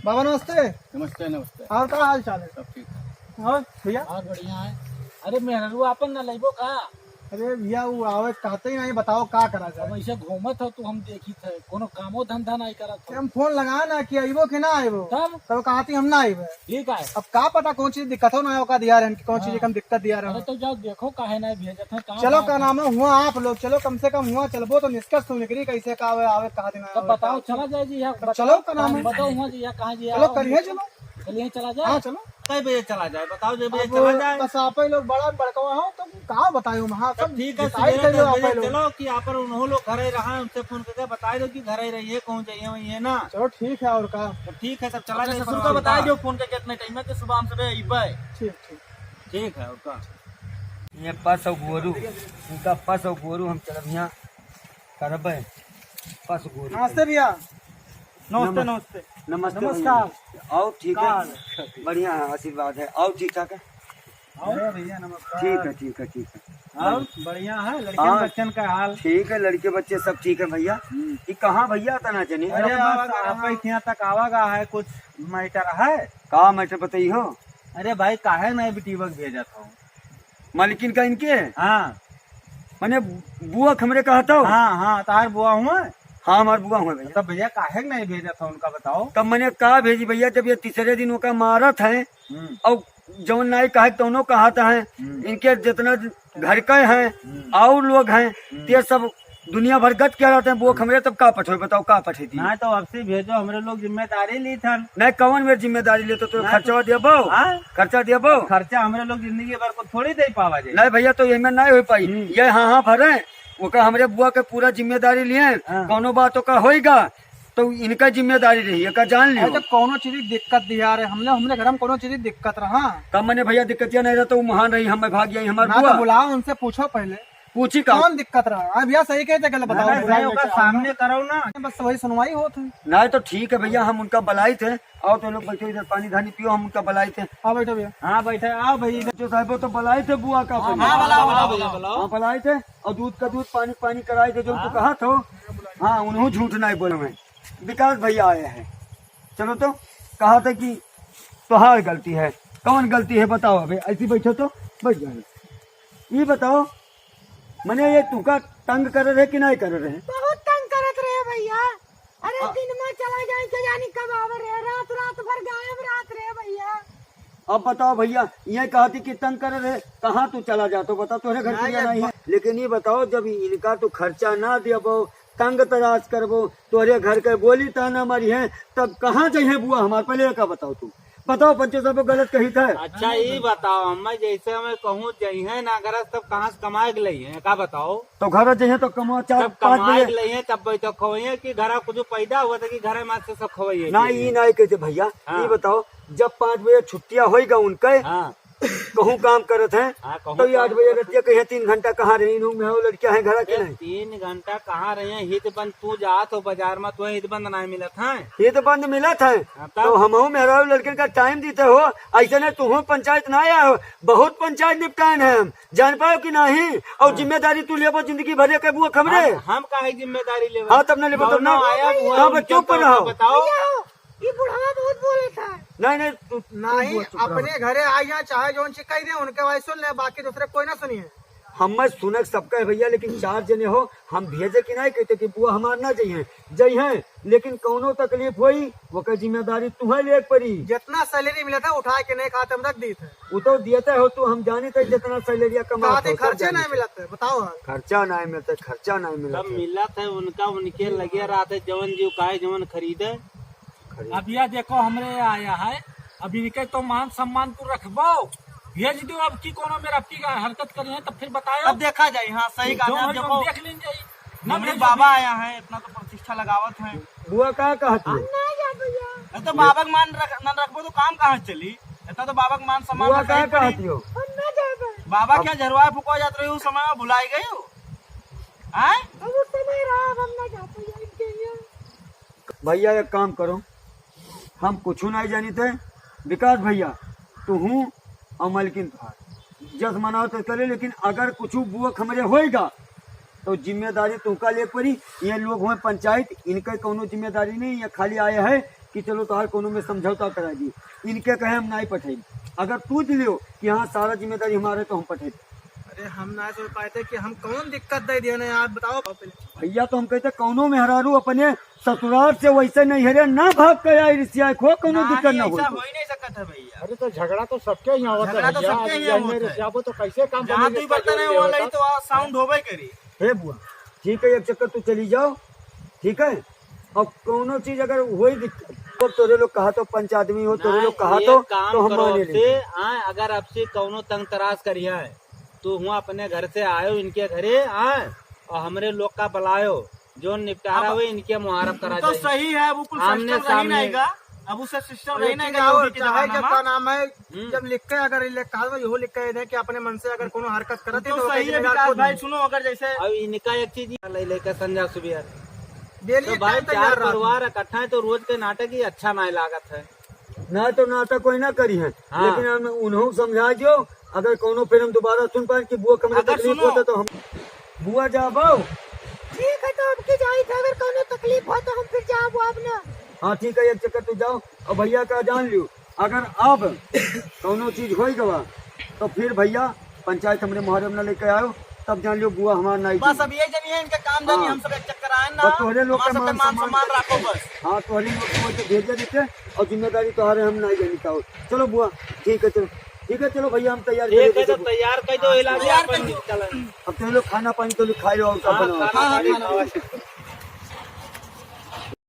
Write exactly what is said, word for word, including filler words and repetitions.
बाबा नमस्ते। नमस्ते, नमस्ते। और का हाल चाल है? सब ठीक है। और भैया? और बढ़िया है। अरे मेहररुआ आपन ना लइबो का? अरे भैया, वो आवे कहते ही नहीं, बताओ का करा जाए? अब ऐसे घूमत हो तू, हम देखी थे, कोनो कामो धंधा नहीं करत हो। हम फोन लगा ना कि अइबो कि ना अइबो, तब? तब कहती हम ना अइबे। ठीक है। अब का पता कौन चीज दिक्कत हो ना, ओका दिया रहन कि कौन चीज हाँ। कम दिक्कत दिया रहन। अरे तो जाओ देखो काहे नहीं भेजत है, काम चलो, का नाम है, हुआ आप लोग चलो, कम से कम हुआ चलबो तो निष्कर्ष तो निकली, कैसे का आवे, आवे कहती ना तब आवे, बताओ, का चला जाए जी, यहाँ तब बताओ, चलो, का नाम है? बताओ हुआ जी, यहाँ कहाँ जी, चलो, आओ। करिए, चलो। चलिए, चला जाए। हाँ, चलो। कै बजे चला जाए, बताओ, जब बजे अब चला जाए। बस आप ही लोग बड़ा बड़कवा हो, तो का बतायो, वहाँ तब सब ठीक है, decide सवेरे कर लो दस आप बजे ही लोग। चलो कि आप उन्हों लोग घरे रहा, उनसे फोन करके बताइ दो कि घरे रहिए, कहूँ जाइए, वहीं है ना। चलो, ठीक है, और का। तो ठीक है, तब चला अपने जाए, ससुर का बताइ दो फोन करके, इतने टाइम में कि सुबह हम सब अइबे। ठीक, ठीक। ठीक है, और का। ये पस और गोरू, इनका पस और गोरू हम चलब यहाँ करबे, पस गोरू। नमस्ते भैया। नमस्ते, नमस-, नमस्ते। नमस्ते भैया। नमस्कार। और ठीक है? का हाल है? बढ़िया है, आशीर्वाद है। और ठीक ठाक है? अरे भैया, नमस्कार। ठीक है, ठीक है, ठीक है। और बढ़िया है, लड़के हाँ, बच्चन का हाल? ठीक है, लड़के बच्चे सब ठीक है भैया। हम्म। ये कहाँ भैया तना जनी? अरे अरे बस बाबा, आप ही यहाँ तक आवा गा है, कुछ matter है? का matter बताई हो? अरे भाई, काहे नहीं बिटिया के भेजत हो? मालकिन का इनके? हाँ। मने बुआ क हमरे कहत हो? हाँ, हाँ, तार बुआ हुआ? हाँ, हमार बुआ हुआ भैया। तब भैया काहे के नहीं भेजत हो उनका बताओ? तब मने का भेजी भैया, जब ये तीसरे दिन ओका मारत है हम्म। और जौन नाई कहे तौनो कहत है, हम्म। इनके जितना घर के हैं हम्म। और लोग हैं, हम्म। ते सब दुनिया भर गत क्या रहते हैं, बुआ क हमरे तब का पठोई बताओ, का पठे दी? ना तो अब से भेजो, हमरे लोग जिम्मेदारी ली थन। नहीं, कौन मेर जिम्मेदारी लेतो, तो ना खर्चा तो देबो? हाँ? खर्चा देबो? खर्चा हमरे लोग जिंदगी भर को थोड़ी दे पावा जाए। नहीं भैया, तो ये में नहीं हो पाई। हम्म। ये हाँ, हाँ भरे, ओका हमरे बुआ के पूरा जिम्मेदारी लिए, हाँ। कौनो बात ओका होइगा, तो इनका जिम्मेदारी रही, एका जान अरे लियो। तो कौनो चीज की दिक्कत दिया रे, हमने, हमरे घर में कौनो चीज की दिक्कत रहा? तब मने भैया दिक्कतिया नहीं रहा, तो वो महान रही, हमें भाग गई हमार ना तो बुआ। बुलाओ, उनसे पूछो पहले। पूछी का? कौन दिक्कत रहा? हाँ भैया, सही कहते, गलत बताओ। अरे भाई, ओकर सामने करो ना। बस वही सुनवाई होत है। नहीं तो ठीक है भैया, हम उनका बुलाई थे। आओ तो लोग बैठो इधर, पानी धानी पियो, हम उनका बुलाई थे। हाँ, बैठो भैया। हाँ, बैठे, आओ भाई इधर। जो साहब तो बुलाई थे बुआ का हाँ, पहले। हाँ, बुलाओ, बुलाओ, बुलाओ, बुलाओ। हाँ, बुलाई थे और दूध का दूध, पानी पानी कराई थे, जो तू हाँ। कहा थो। हाँ, उन्हों झूठ नहीं बोले मैं। विकास भैया आए हैं। चलो तो, कहा था कि तोहार गलती है। कौन गलती है बताओ? अबे ऐसी बैठो तो, बैठ जाओ। ये बताओ, मने ये तुका तंग कर रहे कि नहीं कर रहे? बहुत तंग करत रहे भैया। अरे आ- दिन में चला जाए, के जानी कब आवे रहे, रात, रात भर गायब रहत रहे भैया। अब बताओ भैया, ये कहती कि तंग कर रहे, कहाँ तू चला जातो? बता, तोहरे घर नहीं, दुनिया ये नहीं है। लेकिन ये बताओ, जब इनका तू खर्चा ना देबो, तंग तराश करबो, तोहरे घर के बोली ताना मारी है, तब कहाँ जइहे बुआ हमार? पहले का बताओ तू, बताओ पंचो साहब, गलत कही था। अच्छा, ये बताओ, हमें जैसे हमें कहूँ जइहे ना घर, तब कहाँ से कमाए के लइहे, का बताओ? तो घर जइहे तो कमा चार तब पाँच कमाए बजे। के लइहे, तब बैठो खवइहे कि घर कुछ पैदा हुआ था कि घर में से सब खवइहे ना, के। ये नहीं कहते भैया, हाँ। ये बताओ, जब पाँच बजे छुट्टिया होइगा उनके, हाँ। कहूँ काम करत हैं, हाँ, कहूँ तो ये आठ काम बजे करत रतिया कहे, "तीन घंटा कहाँ रही हूँ मैं, वो लड़कियाँ हैं घरा के ए, नहीं?" तीन घंटा कहाँ रहे हैं? हित बंद तू जात हो बाजार में, तो हित बंद नहीं मिलत है। हित बंद मिलत है, हाँ, तब? तो हमहू मेहरारू लड़कन का टाइम देते हो, ऐसे नहीं तुहू पंचायत ना आया हो, बहुत पंचायत निपटान है हम, जान पाओ कि नहीं? और हाँ। जिम्मेदारी तू लेबो जिंदगी भर के बुआ खमरे। हम, हम काहे जिम्मेदारी लेबे? हाँ, तब ना लेबो, तब ना। कौनो आया हुआ हाँ, बस उनके चुप तो रहो। बताओ। भैया, ये बुढ़वा बहुत बोलत है। नहीं, नहीं, तू, तू नहीं, बोल, चुप रहो। अपने घरे आई है, चाहे जौन चीज कह दे, उनके भाई सुन ले, बाकी दूसरे कोई ना सुनिए। हमें सुनक सबका है भैया, लेकिन चार जने हो, हम भेजे कि नहीं कहते कि बुआ हमार ना जइहे, जइहे, लेकिन कौनो तकलीफ होई, ओकर जिम्मेदारी तुहे लेके पड़ी। जितना salary मिलत है, उठा के नहीं खाते हम रख दीत है। वो तो देते हो तू, हम जानी थे जितना salary कमा खाते हो, सब खर्चे जानी नहीं थे। मिलत है, बताओ। खर्चा नहीं मिलता, खर्चा नहीं मिलता। सब मिलत है उनका, उनके लगे रहते, जवन जीव काहे, जवन खरीदे। अब यह देखो, हमरे आया है, अब इनके तो मान सम्मान तू रखबो, भेज दो। अब की कोनो मेरा पी का हरकत करी है, तब फिर बतायो। अब देखा जाए, हाँ, सही जो कहा, है, देखो, देख लेंगे। ना मम्मी भेजो, बाबा भेजो। आया है, इतना तो प्रतिष्ठा लगावत है। बुआ का कहत हो? हम ना जा भैया। अरे तो बाबा के मान रख, ना रखबो तो काम कहाँ चली? इतना तो बाबा के मान सम्मान बुआ रखा ही का पड़ी। कहत हो? हम ना जाबे। बाबा अब क्या झरवा फुकवा जात रही, उस समय भुलाई गई हो? आय? अब उस समय रहा, अब हम ना जाते हैं इनके लिए। भैया, एक काम करो, हम कुछू नहीं जानित है। विकास भैया, तुहूँ और मलकिन तुहार जस मनाओ तो करे, लेकिन अगर कुछू बुअक हमरे होएगा, तो जिम्मेदारी तुमका लेके पड़ी। ये लोग हुए पंचायत, इनका कौनो जिम्मेदारी नहीं, ये खाली आए हैं कि चलो तोहार कौनो में समझौता करा दी, इनके कहे हम नाहीं पठाई। अगर तू दिलियो कि हाँ सारा जिम्मेदारी हमारे, तो हम पठाई। अरे हम ना सोच पाए थे कि हम कौन दिक्कत दे दिए ना यार, बताओ पहले। भैया तो हम कहते कौनो मेहरारू अपने ससुराल से वैसे नैहरे ना भाग के आई रिसिया खो, कौनो दिक्कत ना हो। ऐसा हो ही नहीं सकत है भैया। अरे तो झगड़ा तो सबके यहाँ होता है झगड़ा तो भैया, सबके यहाँ होता है। रिसियाबो तो कैसे काम जहाँ बनेगा, तू बर्तन है वहाँ लगी तो साउंड होबे करी। हे बुआ, ठीक है, एक चक्कर तू चली जाओ, ठीक है। अब कौनो चीज अगर वही दिक्कत, अब तोरे लोग कहा तो पंच आदमी हो, तोरे लोग कहा तो, तो हम माने नहीं। हाँ, अगर आपसे कौनो तंग तराश करिया है तो हुआ अपने घर से आयो इनके घरे, हाँ, और हमरे लोग का बुलायो, जो निपटारा हुए इनके मुहारब करा तो जाए। सही है, वो कुल आमने सिस्टम रही सामने। नहीं गा, अब उसे सिस्टम रही नहीं गा, वो चाहे जब का नाम है, हम्म। जब लिख के अगर लिख कहा, यहो लिख के दे कि अपने मन से अगर कोनो हरकत करत है तो तो सही है विकास भाई। सुनो, अगर जैसे अब इनका एक चीज ले लेकर संजा सुबियर डेली तो भाई, चार परिवार इकट्ठा है तो रोज के नाटक ही अच्छा ना लागत है। ना तो नाटक कोई ना करी है, हाँ। लेकिन हम उन्हों समझा दियो, अगर कोनो फिर हम दोबारा सुन पाए कि बुआ कमरे अगर तकलीफ सुनो। होता तो हम बुआ जाबो। ठीक है, तो अब की जाई थे, अगर कोनो तकलीफ हो तो हम फिर जाबो अब ना। हाँ ठीक है, एक चक्कर तू जाओ और भैया का जान लियो, अगर अब कौनो चीज होई गवा तो फिर भैया पंचायत हमरे मुहारब ना लेके आयो, तब जान लियो बुआ हमार नाई बस। अब ये जनी है इनके काम जानी, हाँ। हम सब एक चक्कर आए ना, बस तोहरे लोग हमार के सबके मान मान सम्मान सम्मान रखो बस। हाँ, तोहरे लोग को तो भेजे देते और जिम्मेदारी तोहरे हम नाई जानी का हो। चलो बुआ, ठीक है, चलो, ठीक है, चलो भैया हम तैयार ठीक है, तो तैयार कर दो, इलाज तैयार कर दो। चलो। अब तुम लोग खाना पानी तो खाई लो और सब हाँ, बनाओ। खाना पानी खाओ।